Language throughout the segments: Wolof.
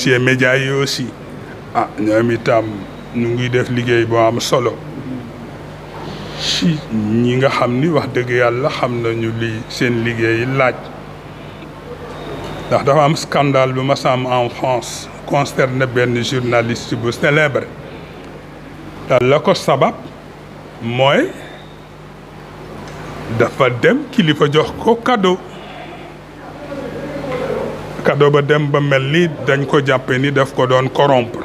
remercier médias yi aussi ñoom itam ñu ngi def liggéey bu am solo ci ñi nga xam ni wax dëgg yàlla xam nañu li seen liggéey laaj ndax dafa am scandale bu ma am en France concerne benn journaliste bu célèbre te la ko sabab mooy dafa dem kilifa jox ko cadeau ba dem ba mel ni dañ ko jàppe ni daf ko doon corrompre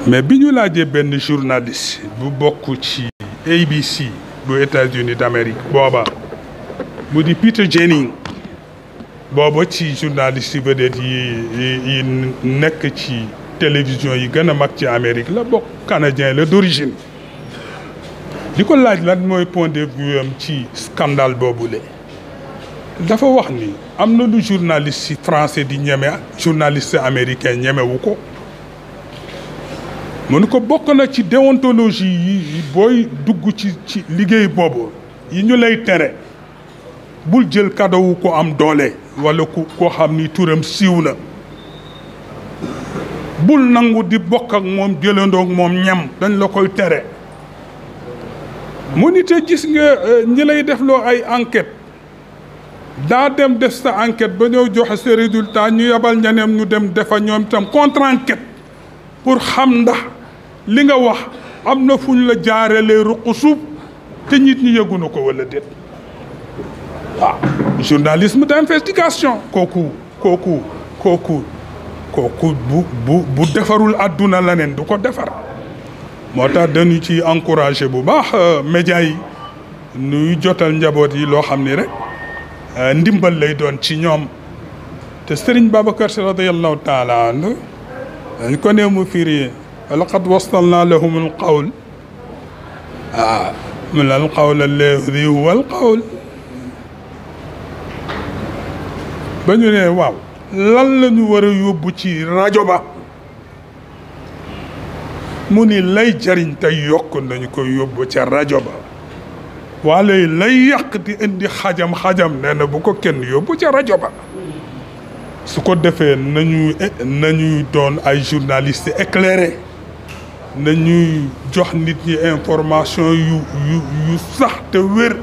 mais bi ñu laajee benn journaliste bu bokk ci ABC bu États-Unis d'Amérique booba mu di Peter Jennings booba ci journaliste yi vedette yi nekk ci télévision yi gën a mag ci Amérique la bokk canadien la d'origine di ko laaj lan mooy point de vue am ci scandale boobule dafa wax ni am na lu journaliste français di ñeme journaliste américain ñemewu ko mu ko bokk na ci déontologie yi booy dugg ci liggéey boobu yi ñu lay tere bul jël cadeau ko am doole wala koo xam ni turam siiw na bul nangu di bokk ak moom jëlandoog moom ñam dañ la koy tere mu ni te gis nga ñi lay defloo ay enquête daa dem def sa enquête ba ñëw joxe sa résultat ñu yebal ñeneen ñu dem defa ñoom itam contre enquête pour xam ndax li nga wax am na fu ñu la jaarelee ruq suuf te nit ñi yëgunu ko wala déet journalisme d'investigation kooku bu defarul àdduna la neen du ko defar moo tax dañu ci encouragé bu baax médias yi nuy jotal njaboot yi loo xam ni rek ndimbal lay doon ci ñoom te Serigne Babacar Sy radiyallahu taala anhu dañ ko ne mu firi laqad wasalna lahum al qawl min al qawl alladi huwa al qawl ba ñu ne waaw lan la ñu war a yóbbu ci rajo ba mu ni lay jariñ tey yokk nañu ko yóbbu ca rajo ba wala lay yàq di indi xajam nee na bu ko kenn yóbbu ca rajo ba su ko defee nañuy doon ay journalistes éclairés nañuy jox nit ñi information yu sax te wér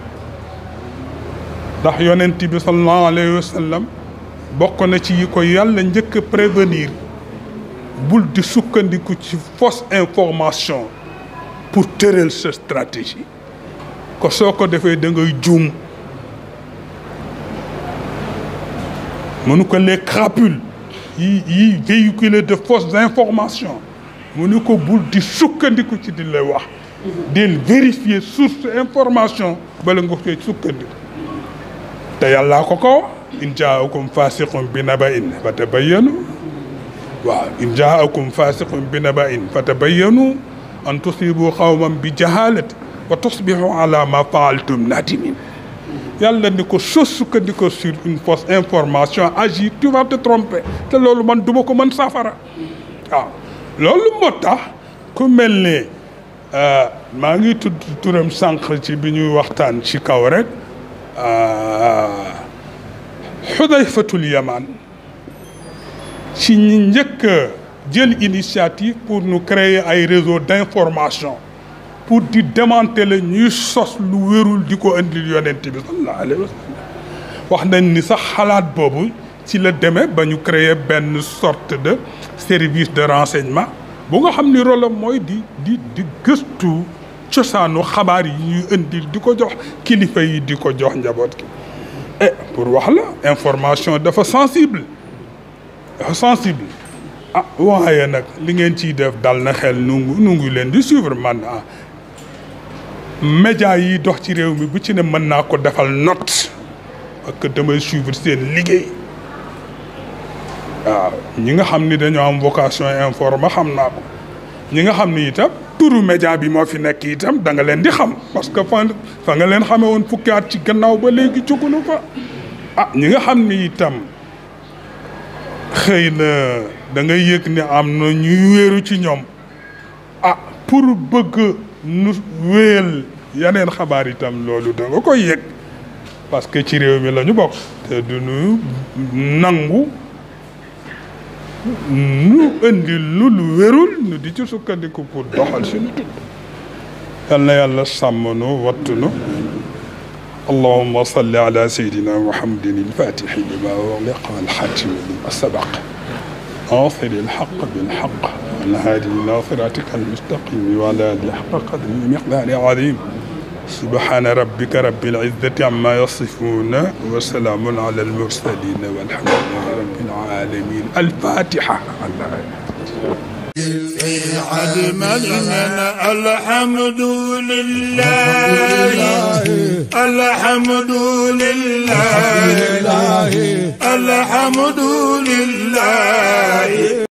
ndax yonent bi sallallahu alayhi wa sallam bokk na ci yi ko yàlla njëkk a prévenir bul di sukkandiku ci fausse information pour tëral sa stratégie ko soo ko defee da ngay juum mënu ko les crapules yi véhiculer de fausses informations mënu ko bul di sukkandiku ci di lay wax del vérifier source information bala nga koy sukkandiku te yàllaa ko in jaakum fasiqun bi naba'in fatabayyanu waaw in jaakum fasiqun bi naba'in fatabayyanu an tusibu qawman bi jahalati wa tusbihu ala ma fa'altum nadimin yàlla ni ko soo sukkandiku sur une fausse information agir tu vas te tromper te loolu man duma ko mën saafara waaw loolu moo tax ku mel ne maa ngi tudd turam sànq ci bi ñuy waxtaan ci kaw rek Xudayfatul Yaman ci ñi njëkk jël initiative pour nous créer ay réseau d'information pour di démanteler ñuy sos lu wérul di ko indil yonent bi sallallahu alayhi wa sallam wax nañ ni sax xalaat boobu ci la demee ba ñu créer benn sorte de service de renseignement bu nga xam ni rôle am mooy di gëstu cosaanu xabaar yi ñuy indil di ko jox kilifa yi di ko jox njaboot gi pour wax la information dafa sensible waaye nag li ngeen ciy def dal na xel nu ngi leen di suivre man média yi dox ci réew mi bu ci ne mën naa ko defal note parce que damay suivre seen liggéey waaw ñi nga xam ni dañoo am vocation informer xam naa ko ñi nga xam ni itam turu média bi moo fi nekk itam da nga leen di xam parce que fa nga leen xamee woon fukki at ci gannaaw ba léegi jógunu fa ñi nga xam ni itam xëy na da ngay yëg ne am na ñuy wéeru ci ñoom pour bëgg nu wéyal yeneen xabaar itam loolu da nga koy yëg parce que ci réew mi la ñu bokk te du ñu nangu nu indi lu wérul nu di ci sukkandiku pour doxal suñu dund yal na yàlla sàmm nu wattu nu اللهم صل على سيدنا محمد الفاتح لما أغلق والخاتم لما سبق ناصر الحق بالحق والهادي إلى صراطك المستقيم وعلى آله حق قدره ومقداره عظيم سبحان ربك رب العزة عما يصفون وسلام على المرسلين والحمد لله رب العالمين الفاتحة. علم الحمد لله الحمد لله الحمد لله